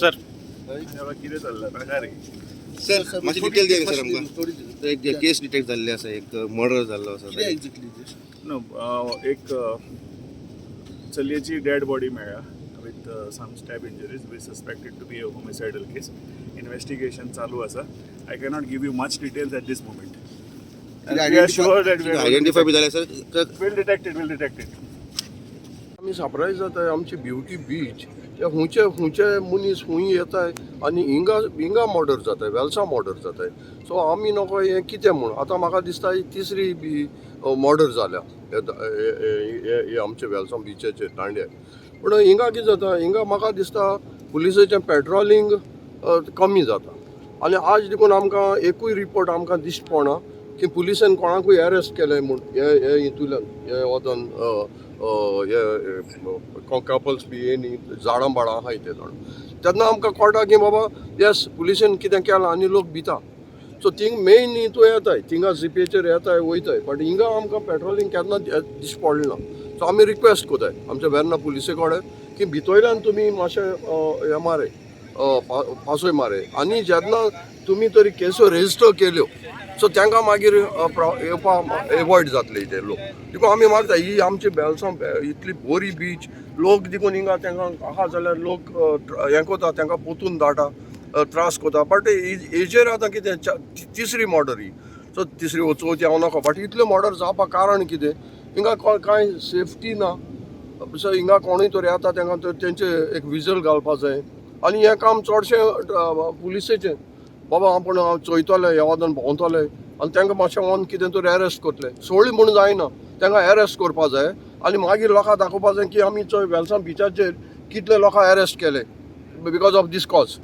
Sir. कितें चल्लां प्रकार? सर, मातशी डिटेल दिया सर आमकां. एक केस डिटेक्ट जाल्ली आसा, एक मर्डर जाल्लो आसा. कितें एक्झॅक्टली? नो, एक चलयेची डेड बॉडी मेळ्ळ्या with some stab injuries. We suspected to be a homicidal case. Investigation चालू आसा. I cannot give you much details at this moment. We are sure that we identify बी जालें sir? Will detect it, will detect it. आमी surprise जाताय, आमची beauty beach ते खुंयचे खुंयचे मनीस खूंय येताय आनी हिंगा हिंगा मर्डर जाताय, वेलसा मर्डर जाताय. सो आमी नको हें कितें म्हूण. आतां म्हाका दिसता ही तिसरी बी मर्डर जाल्या हे आमचे वेलसां बिचाचेर, दांड्यार. पूण हिंगा कितें जाता, हिंगा म्हाका दिसता पुलिसाचें पेट्रोलिंग कमी जाता आनी आज देखून आमकां एकूय रिपोर्ट आमकां दिश्टी पडना की पुलिसान कोणाकूय अरेस्ट केलें म्हूण. हे हे हितूंतल्यान हे वचोन हे कपल्स बी हे न्ही, झाडां बाडां आहाय ते जाण. तेन्ना आमकां कळटा की बाबा येस, पुलिसेन कितें केलां आनी लोक भिता. सो थिंग मेन हितू येताय, थिंगा जिपेचेर येताय वयताय, बट हिंगा आमकां पेट्रोलिंग केन्ना दिश्टी पडलें ना. सो आमी रिक्वेस्ट कोताय आमच्या वेर्ना पुलिसे कडेन की भितोयल्यान तुमी मातशें हें मारे, पासय मारे आनी जेन्ना तुमी तरी केसो रेजिस्टर केल्यो, सो तांकां मागीर येवपाक एवॉयड जातले ते लोक. देखून आमी मागता, ही आमची बेलसांव इतली बरी बीच, लोक देखून हिंगा तांकां आहा जाल्यार लोक हें कोता, तांकां पोतून धाडटा, त्रास कोता. बट हेजेर आतां कितें, तिसरी मर्डर ही. सो तिसरी वो चवथी हांव नाका, बट इतल्यो मर्डर जावपाक कारण कितें? हिंगा कांय सेफ्टी ना. सो हिंगा कोणूय तर येता तांकां तर तेंचे एक विजल घालपा जाय आनी हें काम चडशें पुलिसेचें. बाबा आपूण हांव चोयतले, ह्या वादान भोंवतले आनी तांकां मातशें वोन कितें तरी अरेस्ट करतले. सोळी म्हूण जायना, तांकां अरेस्ट करपा जाय आनी मागीर लोकांक दाखोवपा जाय की आमी चोय वेलसांव बिचाचेर कितले लोकांक अरेस्ट केले because of these cause.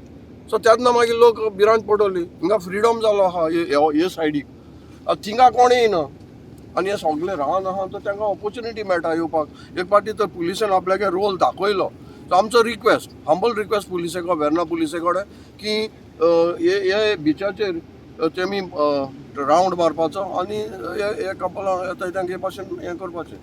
So तेन्ना मागीर लोक भिरांत पडटली. हिंगा फ्रिडम जालो आहा हे सायडीक. आतां थिंगा कोण येयना आनी हे सगळे रान आहा, तर तांकां ऑपोर्चुनिटी मेळटा येवपाक. एक फावटी तर पुलिसान आपल्याक रोल दाखयलो. सो आमचो रिक्वेस्ट, हंबल रिक्वेस्ट पुलिसे कडेन, वेर्ना पुलिसे कडेन की हे हे बिचाचेर तेमी रावंड मारपाचो आनी हे हे कपलां येता तांगे भाशेन हें करपाचें.